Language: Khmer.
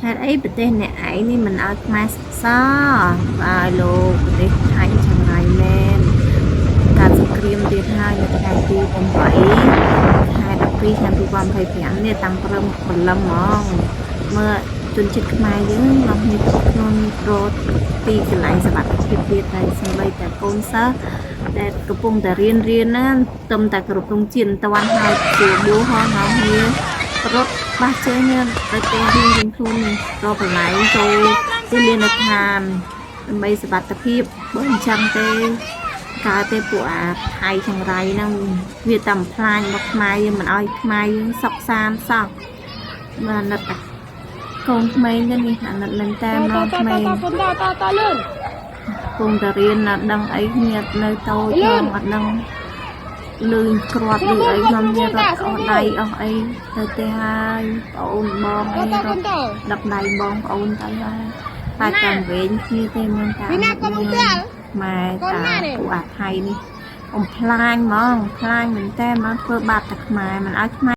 ហេតុអីប្រទេសអ្នកឯងនេះមិនឲ្យខ្មែរសោះបាទលោកប្រទេសថៃចង្រៃមែនការសង្គ្រាមទៀតហើយនៅថ្ងៃទី8ខែ12ឆ្នាំ2025នេះតាំងព្រឹមព្រលឹមហ្មងមើលជនជាតិខ្មែរយើងនាំគ្នាខ្លួនរត់ទីកន្លែងសុវត្ថិភាពទៀតហើយសម្បីតែកូនសិស្សដែលកំពុងតែរៀនរៀនណាទំតែគ្រប់ទងជាតិមិនតាន់ហើយជួបួហោះនាំគ្នារត់បាសជើងនេះទៅផ្ទះរៀងរៀងខ្លួននេះរកកន្លែងចូលទីលានដ្ឋានដើម្បីសុវត្ថិភាពបើមិនចឹងទេកើតទេពួកអាថៃចង្រៃហ្នឹងវាតែបំផ្លាញរបស់ខ្មែរយើងមិនឲ្យខ្មែរយើងសុខសាន្តសោះបាទអាណិតតែកូនក្មេងទៅនេះអាណិតមែនតើមកក្មេង តតតតលឿន គង់តែរៀនអត់ដឹងអីគ្នានៅតូចផងអត់ដឹងលឺគ្រាប់ឬអីខ្ញុំមានរត់អស់ដៃអស់អីទៅទេហើយប្អូនបងអី ត រត់ តត ដឹកដៃបងប្អូនទៅហើយតែតាមវែងគ្នាទេមានតា ពីណាកូនមកផ្ទះ ម៉ែ កូន តា ណានេះ ពួកអាថៃនេះបំផ្លាញហ្មងផ្លាញមែនតើហ្មងធ្វើបាបតែខ្មែរមិនឲ្យខ្មែរ